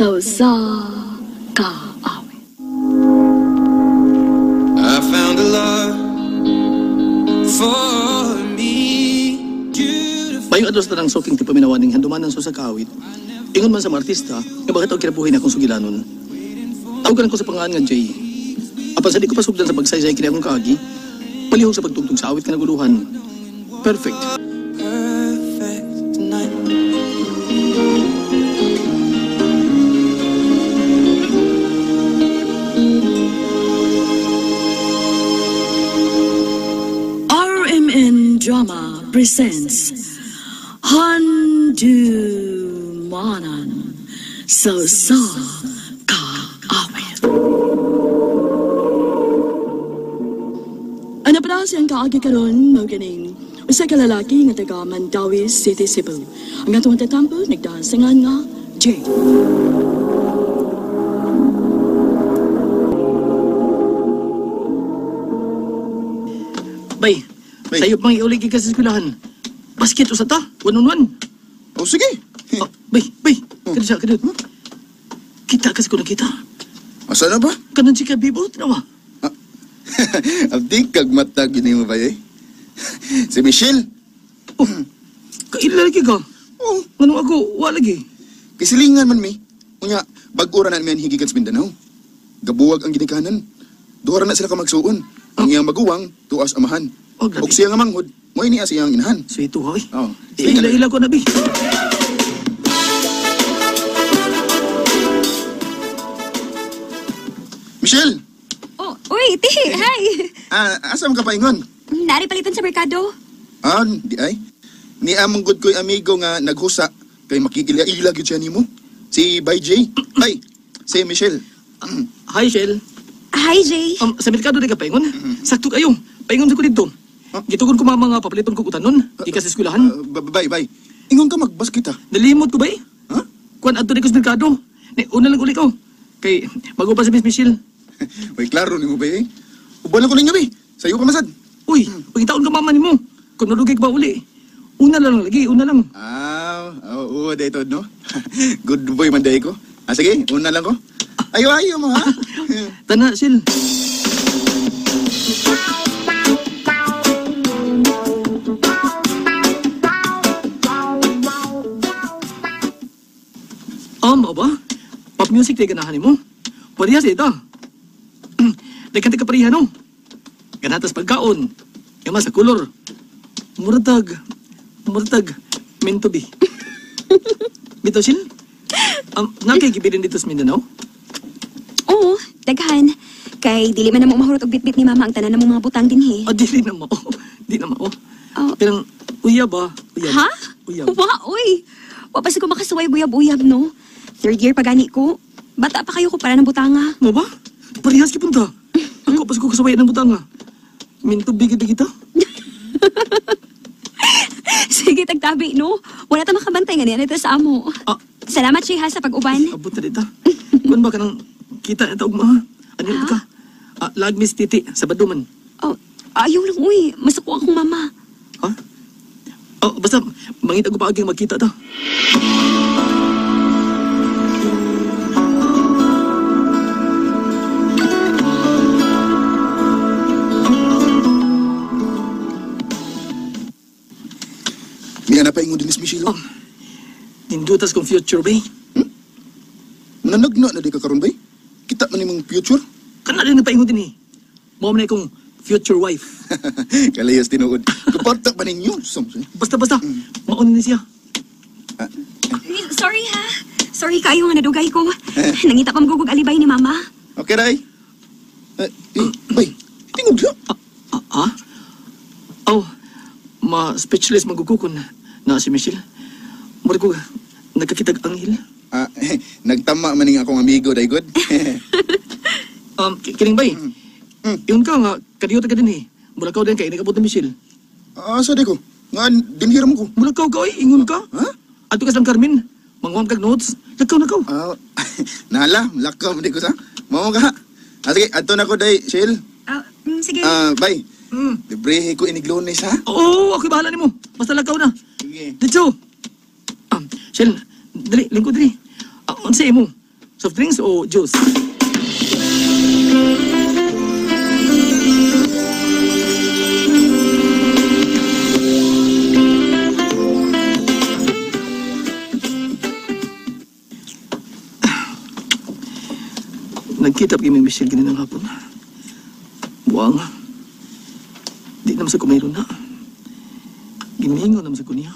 Sa usa ka awit. I found a love for me. Beautiful. Mayong adlaw sa tanang suking tipaminawan ning handumanan sa usa ka awit. Ingon man sa mga artista, nga bakit ang kinabuhi na akong sugilanon. Tawagan ko sa pangalan nga Jay. Apan sa di ko pasugdan sa pagsaysay kini akong kaagi, palihog sa pagtugtog sa awit nga naguluhan. Perfect. Perfect tonight. RMN Drama presents Handumanan sa usa ka awit. Ano pa siyang kaagi karon mao kining usa ka lalaki nga taga Mandaue City, Cebu. Ang atong tatampo nagdaan sa ngan nga Jay. Bay, Bay. sayo pang iulig ka sa eskwelahan. Basket usa ta, 1 on 1. Oh, sige. Oh, bay, bay, kadto siya, kadto. Kita kasi ko nakita. Asa na ba? Kanon si Kabibo, tanawa. Abdi, kag matag yun mo ba eh? Si Michelle. Oh, kaila lagi ka. Oh, Nganong ako, wa lagi. kisilingan man mi. Unya, bag-ora na mi ang higikan sa Mindanao. Gabuwag ang ginikanan. Duha ra na sila ka magsuon. Ang iyang maguwang, tuas amahan. Oh, grabe. Og siya nga manghod, mo ini siyang inahan. So ito, hoy. Oh, Ila-ila ko na, bi. Michelle! Oh, uy, ti, hi. Ah, asa man ka paingon? Nari palitan sa merkado. Ah, di ay. Ni among good ko'y amigo nga naghusa kay makikila-ila gyud siya nimo. Si Bay J. Bay, si Michelle. Hi, Shell. Hi, Jay. Sa merkado di ka paingon. Sakto kayo. Paingon sa ko dito. Gitugon ko mama nga papaliton ko utanon. Di ka sa eskwelahan. Bay, bay. Ingon ka magbasket ah. Nalimot ko ba eh? Ha? Kuan adto di ko sa merkado. Ni una lang uli ko. Kay magupa si Miss Michelle. Uy, klaro nimo ba eh. Uban lang ko ninyo eh. Sayo pa masad. Uy, pagitaon ka mama nimo. Kung nalugay ka ba uli. Una lang lagi, una lang. Ah, oo, dito no. Good boy man day ko. Ah, sige, una lang ko. Ayo, ayo mo ha. Tana, Shell. Ah, mao ba? Pop music tayo ganahan nimo. Parehas ito. Daghan ka pareha no. Ganatas pagkaon. Yama sa kolor. Murtag. Murtag. Meant to be. Bitaw, Shell? Nakay gibilin dito sa Mindanao? Oo, daghan. Kay dili man na mo mahurot og bitbit ni mama ang tanan ng mga butang dinhi. Ah, dili na mao. Di na mao. Oh. Pero, uyab ba? Uyab. Ha? Uyab. Wa, uy. Wa pa sa ko makasuway uyab-uyab, no? Third year pa gani ko. Bata pa kayo ko para ng butanga. Mo ba? Parehas kipunta. Ako pa sa ko kasaway ng butanga. Minto bigid kita. Sige, tagtabi, no? Wala ta makabantay nga niya sa amo. Ah. Salamat, Jay, ha, sa pag-uban. Abot na dita. Kun ba ka nang kita na ugma ha? Ano Ha? ka? Ah, lag Miss Titi sa Baduman. Oh, ayaw lang, uy. Masuko akong mama. Ha? Oh, basta mangita ko pa aging magkita ta. Miya na paingon din ni Michelle. Oh. Nindutas kong future bay. Mananagna na di ka karon bay. Kita man nimong future. Kana din nagpaingon din eh. Mao man na akong future wife. Kalayas tinuod. Kaparta pa ninyo. Samson. Basta basta, mauna ni siya. Ay, sorry, ha. Sorry kayo nga nadugay ko. Nangita pa magugug alibay ni mama. Okay, Ray. Eh, bay, tingog siya. Ah, ah? Oh, ma-speechless magugukon na si Michelle. Mura ko, nagkakitag anghel. Ah, nagtama man ning akong amigo, day good. Kining bay, Ingon ka nga, kadiyot ka din eh. Mulakaw din kay, nagabot ni Michelle. Ah, sa di ko. Nga, dinhiram ko. Mulakaw ka, oy, ingon ka. Ha? Ato ka sa Carmen, manguam kag notes. Lakaw, lakaw. Ah, nala, lakaw man di ko sa. Mao ka. Ah, sige, adto na ko day, Shell. Ah, sige. Ah, bye. Mm. Libre ko inig Lunes, ha? Oo, ako'y bahala nimo. Basta lakaw na. Sige. Dito. Shell, dali, lingkod dali. Ah, unsa imo? Soft drinks o juice? Nagkita pa kami Michelle ganun ng hapon. Buwang. Di naman sa kumayroon na. Gimingo naman sa kunya.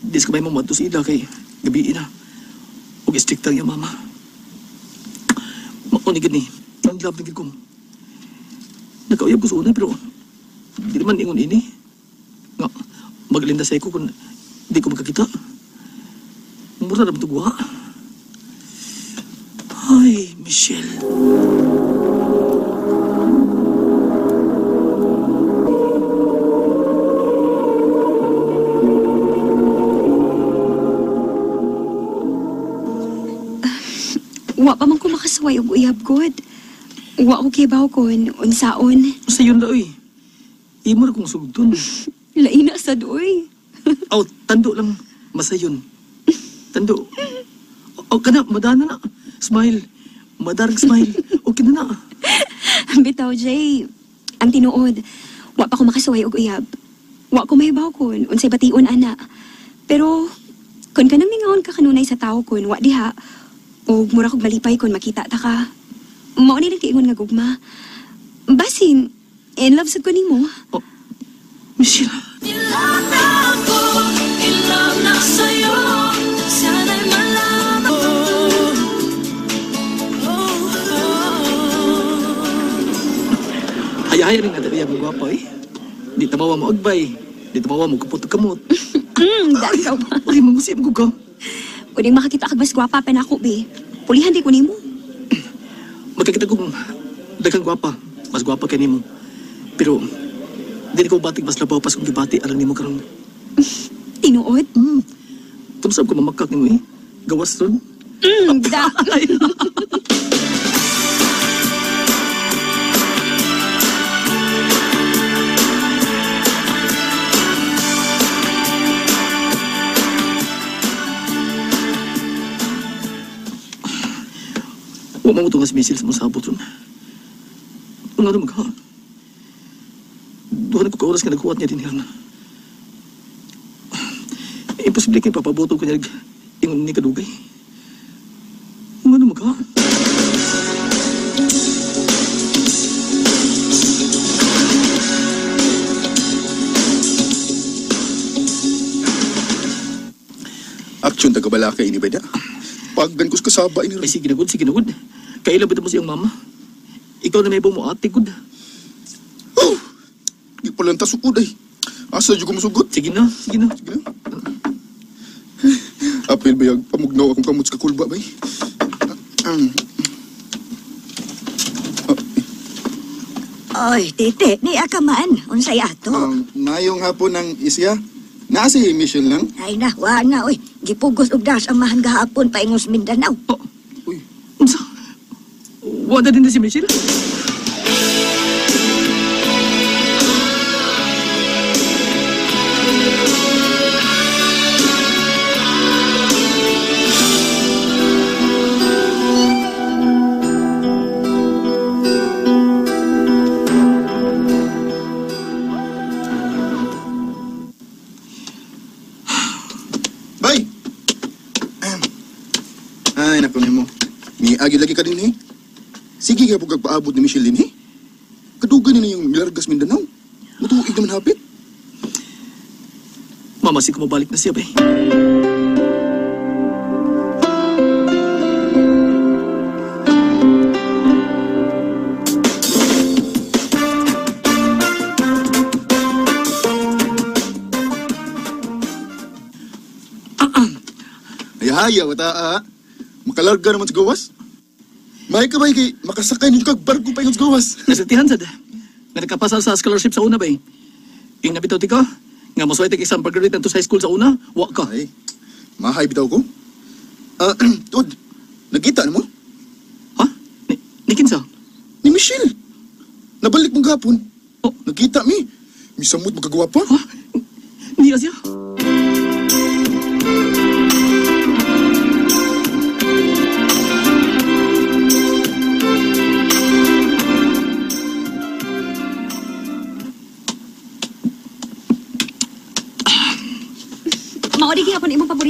Di sa kamay mo madto sa ila kay gabi na. Og istrikta niya mama. Mauni gani. Ang love na ko. Nakauyab ko sa una pero di naman ingon ini. Nga, maglinda sa ko kung di ko makakita. Mura naman tugwa. Ay, Michelle. Wa pa man ko makasuway og uyab god. Wa ko kibaw kon unsaon. Sa yun la, oy. Imo ra kong sugdon. Laina sa doy. Aw, tando lang. Masayon. Tando. O, kana, madana na. Smile. Madarag smile. Okay na na. Bitaw, Jay. Ang tinuod, wa pa ko makasuway og uyab. Wa ko mahibaw kon unsay bation ana. Pero kun kanang mingaon ka kanunay sa tawo kun wa diha og mura kog malipay kun makita ta ka. Mao ni lang giingon nga gugma. Basin in love sad ko nimo. Oh, Michelle. In love na ako, in love na sa'yo. Sana'y malaman ko. Oh, oh. Haya-haya rin nga dali ang gwapa eh. Di tamawa mo agbay. Di tamawa mo kupot kamot. Dakaw ba? Ay, mangusim ko ka. Pwedeng makakita kag mas gwapa pa nako, be. Pulihan di ko nimo. Magkakita kong daghang gwapa. Mas gwapa kay nimo. Pero di ko batik mas labaw pas kong gibati alang nimo karon. Tinuod? Tumsab ko mamakak nimo eh. Gawas ron. Da. Wa mo tungas misil sa mosabot ron. Una rin magha. Duha na ko ka oras nga naghuwat niya din hirna. Imposible kay papaboto ko niya ingon ni kadugay. Una rin magha. Action taga-balaka ini ba da? Paggan kus kasaba ini. Ay, sige na good, sige na good. Kaila ba mo siyang mama? Ikaw na may mo ate good. Oh! Di pala ang tasukod ay. Asa dyan ko masugot? Sige na, sige na. Sige na. Apil bayag, pamugnaw akong kamot sa kakulba bay. Oy, titi, ni akaman. Unsay ato? Mayong hapon ng isya. Naa si Michelle lang. Ay na, wa na, oy. Gipugos og das ang mahan gahapon paingos Mindanao. Oh, Uy, unsa? Wala din na si Michelle? Bay! Ay, naku nimo. Miagi lagi ka din eh. Sige ka pag paabot ni Michelle din eh. Kadugan ni yung milargas Mindanao. Mutuig naman hapit. Mama, si kumabalik na siya, bay. Ay, hayaw, ta, ah. Makalarga naman sa gawas. May ka ba kay makasakay ninyo kag barko pa ingon sa gawas? Nasultihan sad. Nga nakapasa sa scholarship sa una, bay. Ing nabitaw ti ka, nga masuway tag exam pag-graduate sa high school sa una, wa ka. Ay, mahay bitaw ko. Tod, nagkita na mo? Ha? Ni kinsa? Ni Michelle. Nabalik mong gapon. Oh. Nagkita mi. Misamot magkagawa pa. Ha? Niya siya?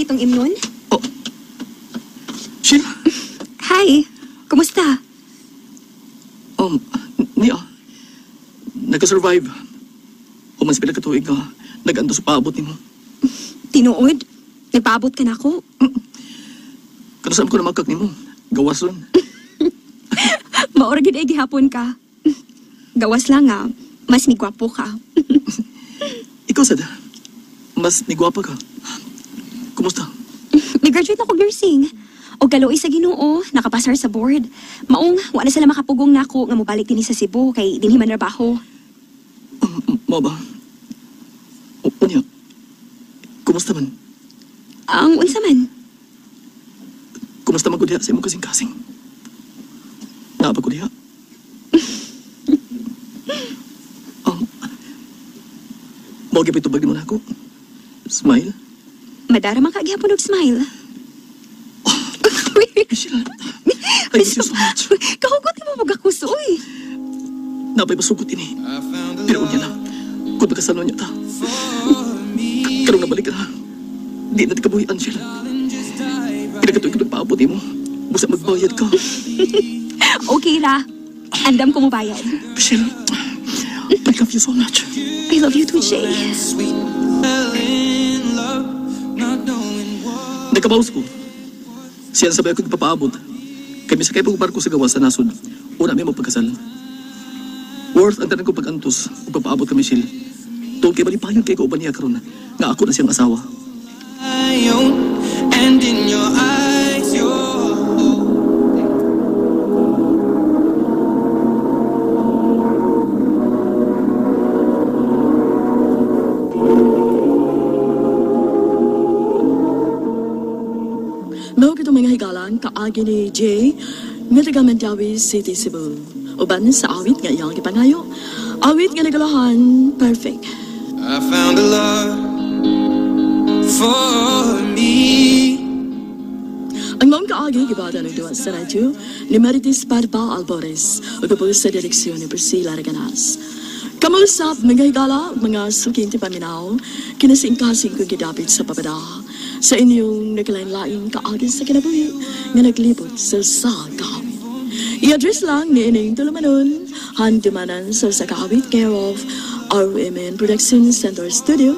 itong imnon? Oh. Sheila. Hi. Kumusta? Niya. Nagka-survive. Human sa pila ka tuig ka, nag-ando sa paabot nimo. Tinuod? Nagpaabot ka na ako? Kanusam ko na magkak nimo. Gawason. Maura gid ay gihapon ka. Gawas lang ah. Mas nigwapo ka. Ikaw sad. Mas nigwapa ka. Kumusta? Nag-graduate ako nursing. O kaluoy sa Ginoo, nakapasar sa board. Maong wala sila makapugong nako nga mobalik dinhi sa Cebu kay dinhi man trabaho. Mao ba? Unya. Kumusta man? Ang unsa man? Kumusta man ko diha sa imong kasing-kasing? Naa ba ko diha? Mao gyud tubag nimo nako. Smile. Madara man ka gihapon og smile. Sheila, I miss you so much. Kahugot mo magakuso, uy. Nabay masugot ini. Pero unya na, kung magkasalo niya ta. Karong nabalik ka na. Di na kabuhian, Sheila. Pinagkatuig ka nagpaabot mo. Busa magbayad ka. Okay ra. Andam ko mobayad. Sheila, I love you so much. I love you too, Jay. Nagkabawas ko. Siya sabay ako nagpapaabot. Kami sakay pag barko sa gawas sa nasod. Una may magpagkasal. Worth ang tanan ko pag-antos ug papaabot kami Shil. Tuod kay malipayon kay kauban niya karon nga ako na siyang asawa. And in your eyes, you're Mao kitong mga higalang kaagi ni Jay nga taga Mandaue City, Cebu. Uban sa awit nga iyang gipangayo. Awit nga nagalahan, perfect. I found a love for me. Ang maong kaagi gibata ng duwa sa radyo ni Marites Barba Albores ug ubos sa direksyon ni Priscilla Reganas. Kamusap mga higala, mga suking tipaminaw, kinasingkasing kong gidapit sa babada sa inyong naglain-laing kaagi sa kinabuhi nga naglibot sa Sakawit. I-address lang ni ining tulumanon, handumanan sa Sakawit, care of RMN Production Center Studio,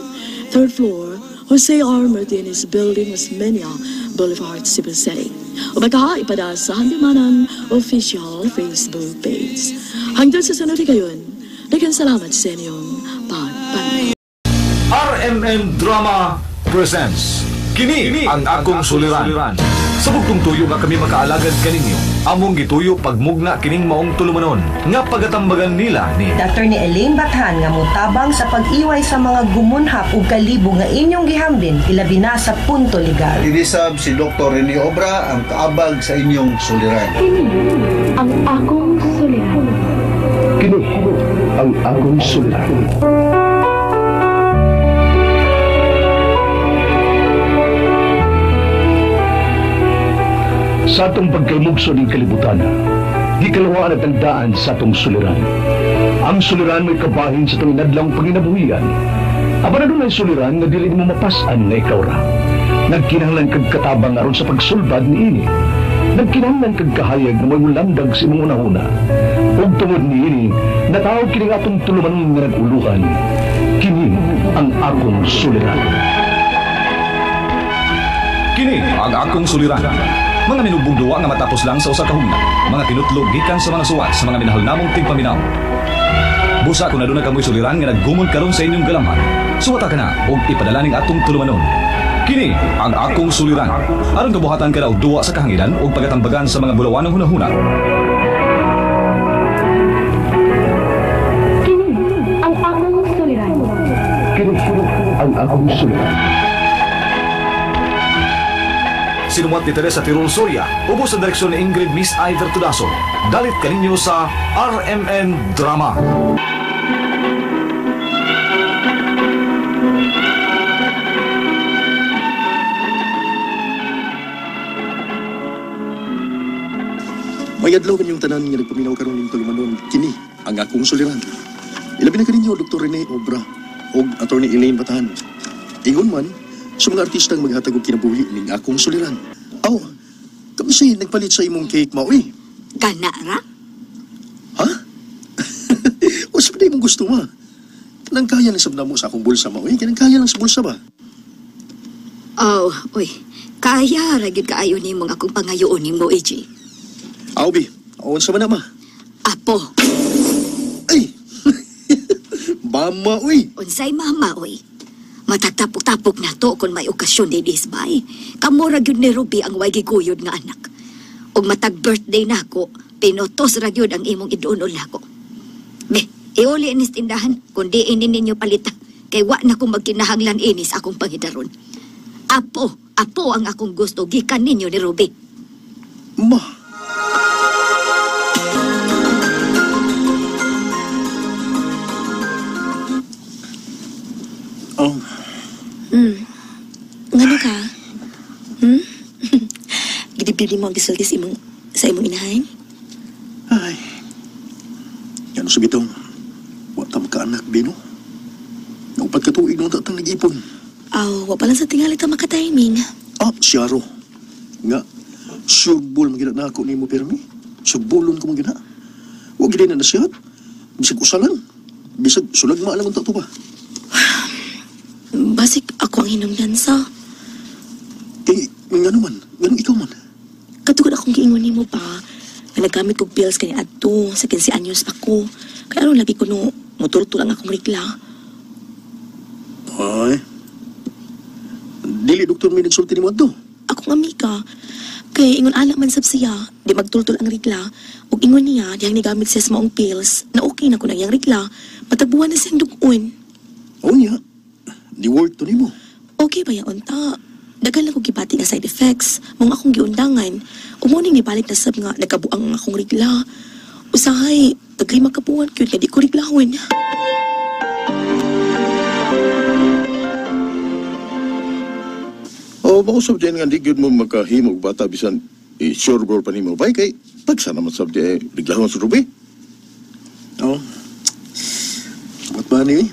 3rd floor, Jose R. Martinez Building, Osmeña Boulevard, Cebu City. O baka ipada sa Handumanan official Facebook page. Hanggang sa sunod kayon, daghang salamat sa inyong pagpanood. RMN Drama presents Kini ang akong suliran. Sa bugtong tuyo nga kami makaalagad kaninyo, among gituyo pagmugna kining maong tulumanon nga pagatambagan nila ni Attorney Elaine Bathan nga motabang sa pag-iway sa mga gumunhap ug kalibo nga inyong gihambin ilabi na sa punto legal. Inisab si Dr. Rene Obra ang kaabag sa inyong suliran. Kini ang akong suliran. Kini ang akong suliran. Sa atong pagkaymugso ng kalibutan, gikalawaan at ang daan sa atong suliran. Ang suliran may kabahin sa itong inadlang panginabuhian. Aba na doon ay suliran nga dili mo mapasan na ikaw ra. Nagkinahanglan kag katabang aron sa pagsulbad ni ini. Nagkinahanglan kag kahayag na may mulandag sa imong unahuna. Ug tungod ni ini, natawag kining atong tulumanon nga nag-uluhan. Kini ang akong suliran. Kini ang akong suliran. Mga minubong duwa nga matapos lang sa usa ka hugna. Mga tinutlog gikan sa mga suwat sa mga minahal namong tigpaminaw. Busa kung aduna kamoy suliran nga naggumon karon sa inyong galamhan. Suwata ka na og ipadala ning atong tulumanon. Kini ang akong suliran. Aron kabuhatan ka na og duwa sa kahanginan ug pagatambagan sa mga bulawanong hunahuna. Kini ang akong suliran. Kini ang akong suliran. Sinumat ni Teresa Tirul Soria, ubos sa direksyon ni Ingrid Miss Iver Tudaso. Dalit kaninyo sa RMN Drama. May adlaw kanyong tanan nga nagpaminaw karon ning tulumanon kini ang akong suliran. Ilabi na kaninyo Dr. Rene Obra ug Attorney Elaine Batahan. Ingon man, Sa mga artistang maghatag og kinabuhi ning akong suliran. Aw, kami siya nagpalit sa imong cake, Maui. Kana ra? Ha? O sa mong gusto, ma? Kanang kaya lang sa mo sa akong bulsa, Maui. Kanang kaya lang sa bulsa ba? Oh, uy. Kaya ra gyud kaayo nimo nga akong pangayoon nimo, AJ. Aw, bi. Aon sa man na, ma. Apo. Ay! Mama, uy! Unsay mama, uy. Matagtapok-tapok na to kung may okasyon ni Disbay. Kamo ra gyud ni Ruby ang way giguyod nga anak. Ug matag birthday nako, pinotos ra gyud ang imong idunol nako. Be, iuli inis tindahan, kundi ini ninyo palita. Kay wa na ko magkinahanglan ini sa akong pangidaron. Apo, apo ang akong gusto gikan ninyo ni Ruby. Ma! Oh, Ngano ka? Hmm? Gidibdib mo ang gisulti sa imong inahan? Ay. Yan sa bitong. Wa ta makaanak, Bino. Naupat ka tuig nung tatang nag-ipon. Aw, wa pa lang sa tingali ta makatiming. Ah, siyaro. Nga, sugbol magina na ako nimo pirmi. Sugbulon ko magina. Wa gid na nasihat. Bisag usalan. Bisag sulagma lang unta to ba. Basig ako ang hinungdan sa. Kay ngano man, nganong ikaw man. Katugod akong giingon nimo pa nga naggamit kog pills kani adto sa 15 anyos pa ko. Kaya aron lagi ko no motor lang akong regla. Ay. Dili doktor may nagsulti nimo adto. Akong amiga kay ingon ana man sab siya, di magtultol ang regla. Ug ingon niya diyang nigamit siya sa maong pills na okay na kun ang iyang regla, matagbuhan na siyang dugon. O niya. Di work to nimo. Okay ba yaon ta? Daghan lang kog gibati nga side effects, mga akong giundangan. Umuning nibalik na sab nga nagkabuang ang akong regla. Usahay, taglima ka buwan gyud nga di ko reglahon. O, mausap diyan nga di gyud mo makahimog bata bisan i-sure goal pa nimo bay kay tagsa naman sab di eh, biglahon sa rubi. Oo. Buat ba ni?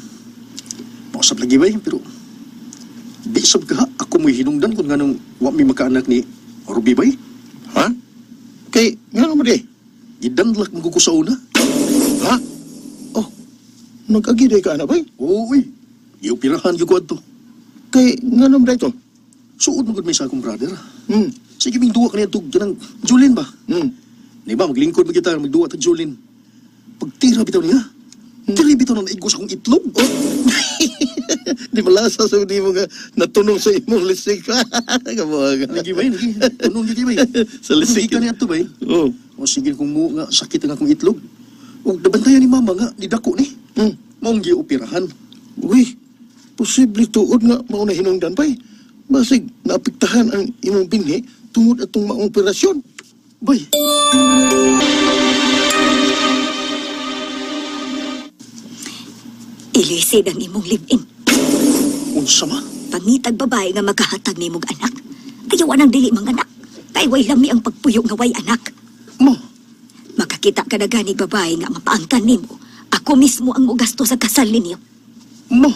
Mausap lagi ba pero di sab ka ako mo'y hinungdan kung nganong wa mi makaanak ni Ruby bay. Ha? Kay ngano man di? Gidandlak mo ko sa una. Ha? Oh, nag-agi day ka ana bay? Oo, uy. Giupirahan gyud ko adto. Kay ngano man to? Suod mo gud may sa akong brother. Hmm. Sige ming duwa kaniya tug kanang Julin ba? Hmm. Di ba maglingkod man kita magduwa tag Julin. Pagtira bitaw niya. Tira bitaw na naigos akong itlog. Oh. Di malasa sa di mo nga natunong sa imong lisik. Kabuhaga. Lagi bay, lagi. Tunong lagi bay. Sa lisik. Ka niya to bay. Oh. O sige kung mo nga sakit ang akong itlog. Ug nabantayan ni mama nga nidako ni. Hmm. Maong gioperahan. Uy, posible tuod nga mao na hinungdan bay. Basig naapektahan ang imong binhi tungod atong maong operasyon. Bay. Ilisid ang imong live-in. Unsa ma? Pangitag babae nga makahatag nimong anak. Ayaw anang dili mga anak. Kay way lami ang pagpuyo nga way anak. Ma, Makakita ka na gani babae nga mapaangkan nimo. Ako mismo ang mugasto sa kasal ninyo. ma.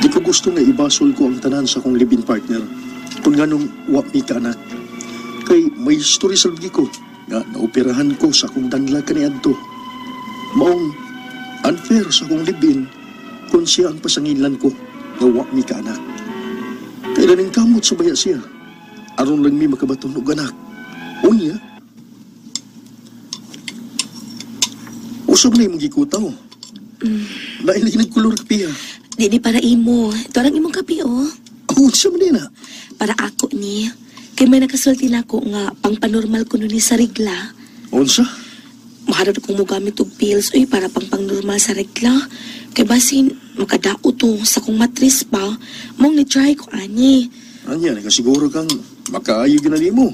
Di ko gusto nga ibasol ko ang tanan sa akong live-in partner. Kung nganong wa mi kaanak. Kay may story sa lugi ko nga naoperahan ko sa akong danla kaniadto. Maong unfair sa akong live-in kung siya ang pasanginlan ko nga wa mi kaanak. Kailan ang kamot sa baya siya. Aron lang mi makabaton og anak. Unya. Usab na imong gikutaw. Lain lagi nagkulor kapiya. Di ni para imo. Ito lang imong kape oh. Unsa man din na? Para ako ni. Kay may nakasulti na ako nga pangpanormal ko nun ni sa regla. Unsa? Maharad kong mogamit og pills uy para pang pangnormal sa regla. Kay basin makadao to sa kong matris pa. Mong ni-try ko ani. Anya, nakasiguro kang makaayo gyud na nimo.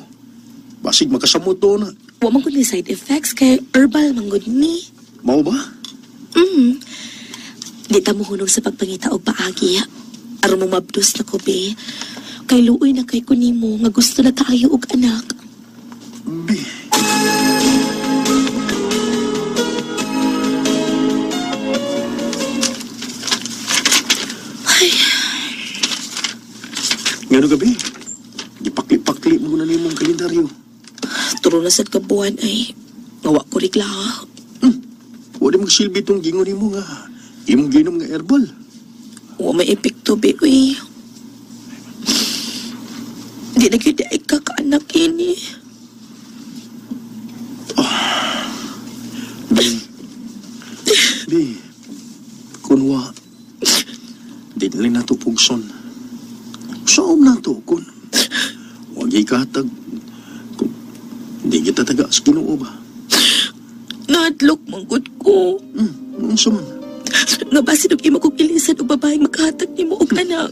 Basig makasamot to na. Wa man gud ni side effects kay herbal man gud ni. Mao ba? Mm. Di ta mohunog sa pagpangita og paagi. Aron mo mabdos na ko be. Kay luoy na kay kunimo nga gusto na kaayo og anak. Bi. Ngano gabi? Gipakli-pakli mo na nimong kalendaryo. Turo na sad ka buwan ay ngawa ko regla. Wa di magsilbi tong gingon nimo nga imong ginom nga herbal. Wa may epekto be uy. Di na gyud ay kakaanak ini. Bi, kunwa, di na lang nato pugson. Saom nato kun wagi katag kung di kita taga sa Ginoo ba. Nahadlok manggod ko. Unsa man? Nga basin og imo kong ilisan og babaeng makahatag nimo og anak.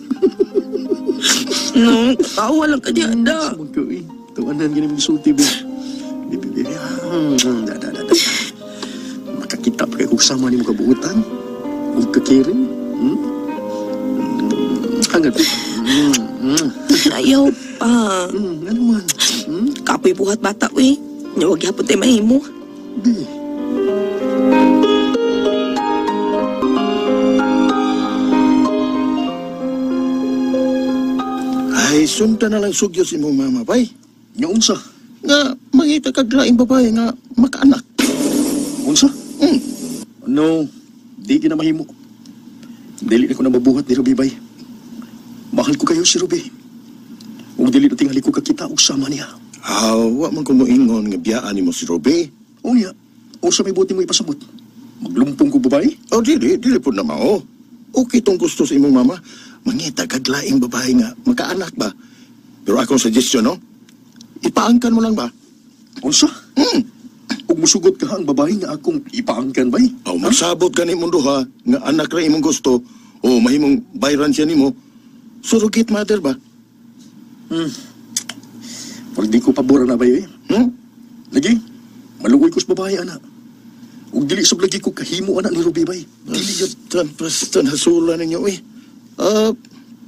No, tawa lang ka diha da. Unsa man ka eh. Tawanan gani magsulti bi. Bi bi bi. Da da da. Makakita pa kay kung sama nimo kabuutan ug kakiring. Hangad. Ayaw pa. Ano man? Kapoy buhat bata uy. Nya wag gyapon tay mahimo. Bi. Ay, sunta na lang sugyo si imong mama, bay. Nga unsa? Nga mangita kag laing babae nga makaanak. Unsa? No, di gina mahimo. Dili na ko na mabuhat ni Ruby, bay. Mahal ko kayo si Ruby. Ug dili na tingali ko kakita og sama niya. Ah, wa man ko moingon nga biyaan nimo si Ruby. Unya, unsa may buti mo ipasabot? Maglumpong ko babae? Oh, dili, dili pud na mao. Okay tong gusto sa imong mama. Mangita kag laing babae nga makaanak ba? Pero akong suggestion, no? Ipaangkan mo lang ba? Unsa? Ug musugot ka ang babae nga akong ipaangkan bay? Oh, magsabot gani mong duha nga anak ra imong gusto o mahimong bayran siya nimo. Surrogate mother ba? Pero di ko pabor na bay eh. Lagi, maluoy ko sa babae ana. Ug dili sab lagi ko kahimo ana ni Ruby bay. Dili yun. Basta hasula ninyo eh.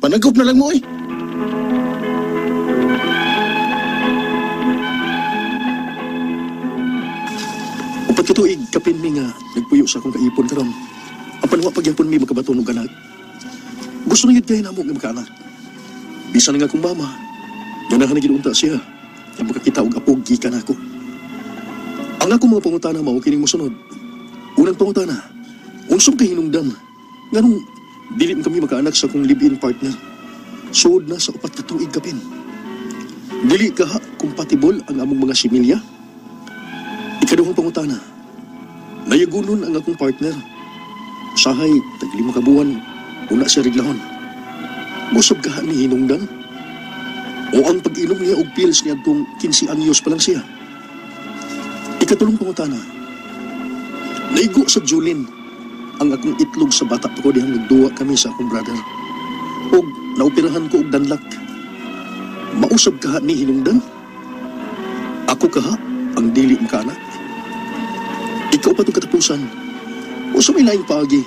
Panagop na lang mo eh. Upat ka tuig, kapin mi nga nagpuyo sa akong kaipon karon. Apan wa pagyapon mi makabaton og anak. Gusto na gyud kay namo nga makaanak. Bisan nga akong mama, ganahan na gyud unta siya. Nga makakita og apog gikan ako. Ang akong mga pangutana mao kining mosunod. Unang pangutana, unsang kahinungdan nganong dili man kami makaanak sa akong live-in partner? Suod na sa 4 ka tuig kapin. Dili ka compatible ang among mga similya? Ikaduhang pangutana, nayagunon ang akong partner. Usahay, tag 5 ka buwan, una siya reglahon. Busog ka ni hinungdan? O ang pag-inom niya og pills niya atong 15 anyos pa lang siya? Ikatulong pangutana, naigo sa Julin ang akong itlog sa bata pa ko dihang nagduwa kami sa akong brother. Og naoperahan ko og danlak. Mausab ka ni hinungdan? Ako kaha ang dili makaanak. Ikaw pa itong katapusan. O sa may laing paagi,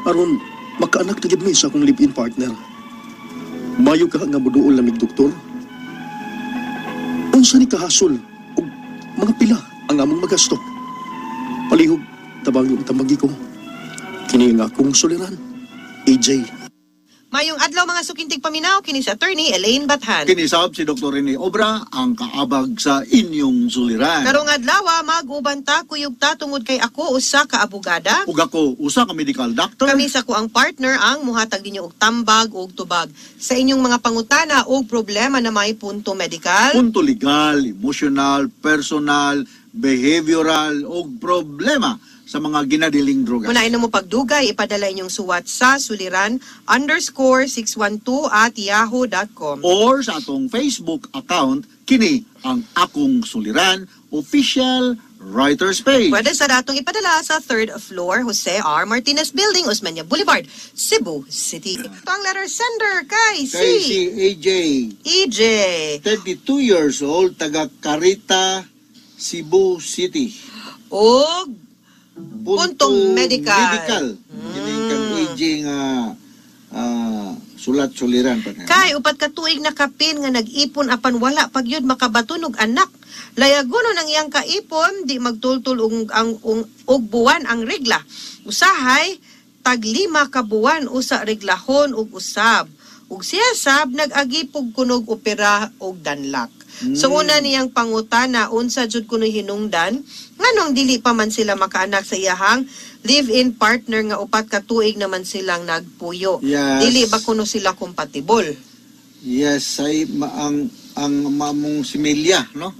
aron makaanak na gid mi sa akong live-in partner. Mayo ka nga moduol lamig doktor. Unsa ni kahasol og mga pila ang among magasto. Palihog, tabang yung tambagi ko. Kini nga akong suliran, AJ. Mayong adlaw mga sukintig paminaw kini si Attorney Elaine Bathan. Kinisab si Dr. Rene Obra ang kaabag sa inyong suliran. Karong adlaw mag-uban ta kuyog ta tungod kay ako usa ka abogada. Ug ako usa ka medical doctor. Kami sa kuang partner ang muhatag ninyo og tambag ug tubag sa inyong mga pangutana og problema na may punto medical, punto legal, emotional, personal, behavioral ug problema sa mga ginadiling droga. Unahin na mo pagdugay, ipadala inyong suwat sa suliran_612@yahoo.com. Or sa atong Facebook account, kini ang Akong Suliran Official Writers Page. Pwede sa datong ipadala sa 3rd floor, Jose R. Martinez Building, Osmeña Boulevard, Cebu City. Ito ang letter sender kay si... Kay si AJ. EJ. 32 years old, taga Carita, Cebu City. Og Puntong medical. Medical. Kini kang AJ nga sulat suliran pa na. Kay 4 ka tuig na kapin nga nag-ipon apan wala pagyud makabaton og anak. Layagonon ang iyang kaipon, di magtultol og ang og buwan ang regla. Usahay Tag 5 ka buwan usa reglahon ug usab. Ug siya sab nag-agi pug kunog opera og danlak. So una niyang pangutana unsa jud kuno hinungdan nganong dili pa man sila makaanak sa iyahang live-in partner nga 4 ka tuig naman silang nagpuyo. Yes. Dili ba kuno sila compatible? Yes, ay ang mamong similya, no?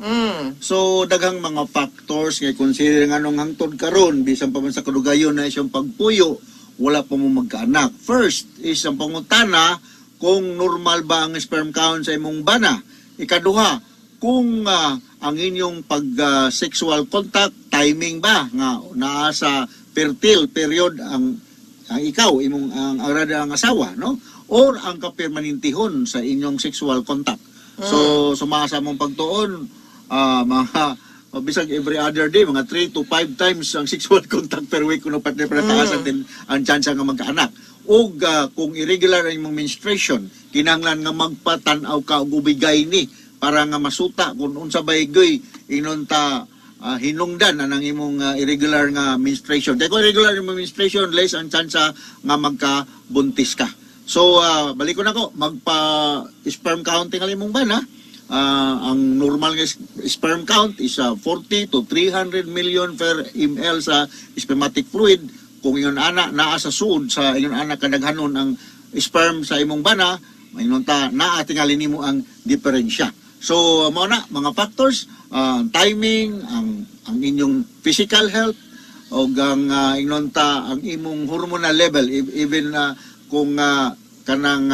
So daghang mga factors nga consider nganong hangtod karon bisan pa man sa kadugayon na siyang pagpuyo, wala pa mo magkaanak. First is ang pangutana kung normal ba ang sperm count sa imong bana. Ikaduha, kung ang inyong pag sexual contact timing ba nga naa sa fertile period ang ikaw imong ang arada ang asawa, no? Or ang kapermanentihon sa inyong sexual contact. So sumasa mong pagtuon, mga bisag every other day, mga 3 to 5 times ang sexual contact per week kuno partner para taas ang chance nga magkaanak. Ug kung irregular ang imong menstruation, kinahanglan nga magpatan-aw ka og ubigay ni para nga masuta kung unsa bay goy inon ta hinungdan anang imong irregular nga menstruation. Kay kung irregular imong menstruation, less ang chance nga magkabuntis ka. So balik ko nako, magpa sperm counting ang imong bana. Ang normal nga sperm count is 40 to 300 million per ml sa spermatic fluid. Kung ingon ana naa sa suod sa ingon ana kadaghanon ang sperm sa imong bana, maingon ta naa tingali nimo ang diferensya. So mao na mga factors, timing, ang inyong physical health og ang ingnon ta ang imong hormonal level, even kung kanang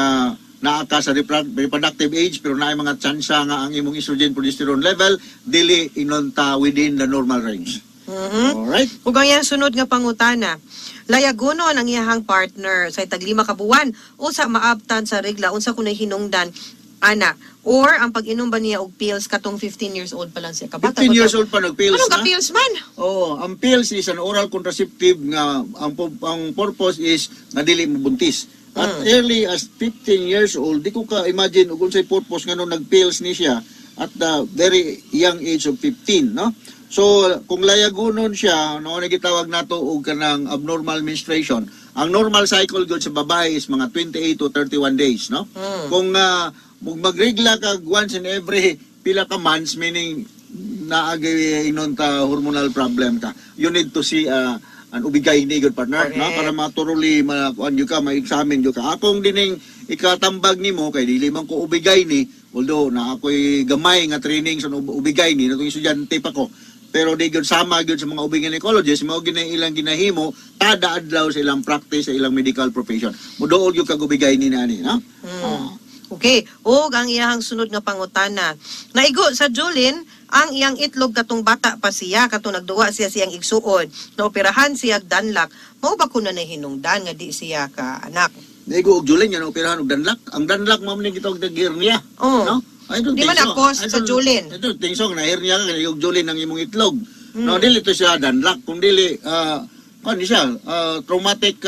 naa ka sa reproductive age pero naay mga tsansa nga ang imong estrogen progesterone level dili ingnon ta within the normal range. Alright. Ug ang iyang sunod nga pangutana, layagonon ang iyahang partner sa tag 5 ka buwan usa maabtan sa regla, unsa kunoy hinungdan ana, or ang pag-inom ba niya og pills katong 15 years old pa lang siya kabata? 15 years old pa nag-pills Anong na? ka pills man? Oh, ang pills is an oral contraceptive nga ang purpose is nga dili mo buntis. At early as 15 years old, di ko ka imagine ug unsay purpose ngano nag-pills ni siya at the very young age of 15, no? So, kung layagunon siya, no, gitawag nato og kanang abnormal menstruation. Ang normal cycle gud sa babae is mga 28 to 31 days, no? Kung magregla ka once in every pila ka months, meaning naagay inon ta hormonal problem ka. You need to see an ubigay ni good partner, no? Para ma-thoroughly makuan gyud ka, ma-examine gyud ka. Akong dining ikatambag nimo kay dili man ko ubigay ni, although na ako'y gamay nga training sa ubigay ni natong estudyante pa ko. Pero di gyud sama gyud sa mga ubig gynecologist, mao gyud ilang ginahimo kada adlaw sa ilang practice sa ilang medical profession. Muduol gyud kag ubigay ni nani, no? Okay, ug ang iyahang sunod nga pangutana. Naigo sa Julin ang iyang itlog katong bata pa siya, katong nagduwa siya siyang igsuon. Naoperahan siya danlak. Mao ba kuno na hinungdan nga di siya ka anak? Naigo og Julin nga naoperahan og danlak. Ang danlak mao man gitawag og hernia. Oh. No? I don't Di think man so. na cause I sa don't- Julin. I don't think so. Na hernia ka kay og Julin ang imong itlog. No, dili to siya danlak. Kung dili kuan siya traumatic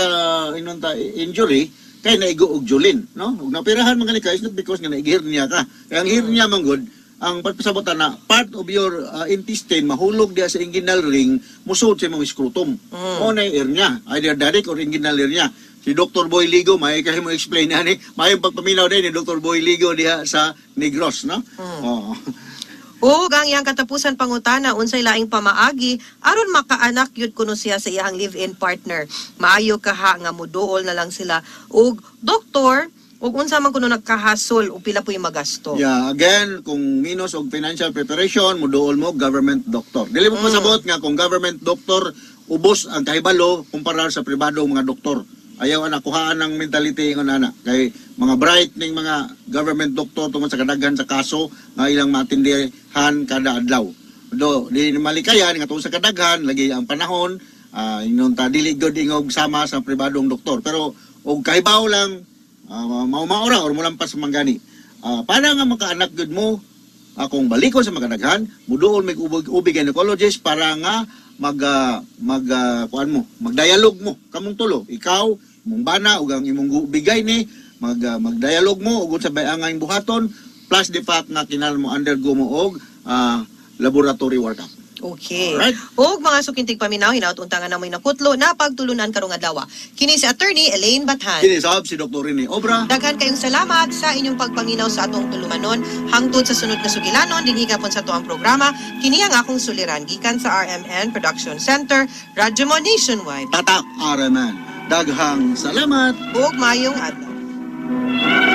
inon ta injury kay naigo og Julin, no? Ug naoperahan man gani ka is not because nga naig-hernia ka. Kay ang hernia man gud, ang pagpasabotan na part of your intestine mahulog diya sa inguinal ring, musod sa imong scrotum. Mo na yung hernia, either direct or inguinal hernia. Si Dr. Boy Ligo, may kayo mo explain ani. May pagpaminaw din ni Dr. Boy Ligo diha sa Negros, no? Oo. Ug ang iyang katapusan pangutana, unsay laing pamaagi aron makaanak yud kuno siya sa iyang live-in partner? Maayo kaha nga muduol na lang sila og doktor ug unsa man kuno nagkahasol ug pila puy magasto? Yeah, again, kung minus og financial preparation, muduol mo government doctor. Dili mo pasabot nga kung government doctor ubos ang kahibalo kumpara sa pribado mga doktor. Ayaw ana kuhaan ang mentality ingon ana kay mga bright ning mga government doctor tungod sa kadaghan sa kaso nga ilang matindihan kada adlaw. Do di malikayan nga tungod sa kadaghan lagi ang panahon, ingon ta dili gud ingog sama sa pribadong doktor. Pero og kahibaw lang, mao-mao ra or molampas manggani. Para nga makaanak gud mo, kung balikon sa makadaghan, muduol mig ubig gynecologist para nga mag ah, mag ah, kuan mo, magdialog mo kamong tulo, ikaw, imong bana ug ang imong ubigay ni magdialog mo ug unsa bay ang buhaton, plus the fact nga kinahanglan mo undergo mo og laboratory workup. Okay. Alright. Ug mga sukintig paminaw, hinaut unta nga namoy nakutlo na pagtulunan karong adlaw. Kini si Attorney Elaine Bathan. Kini sab si Dr. Rene Obra. Daghan kayong salamat sa inyong pagpaminaw sa atong tulumanon hangtod sa sunod na sugilanon dinhi gapon sa atuang programa kini ang akong suliran gikan sa RMN Production Center, Radyo Mo Nationwide. Tatak RMN. Daghang salamat. Ug maayong adlaw.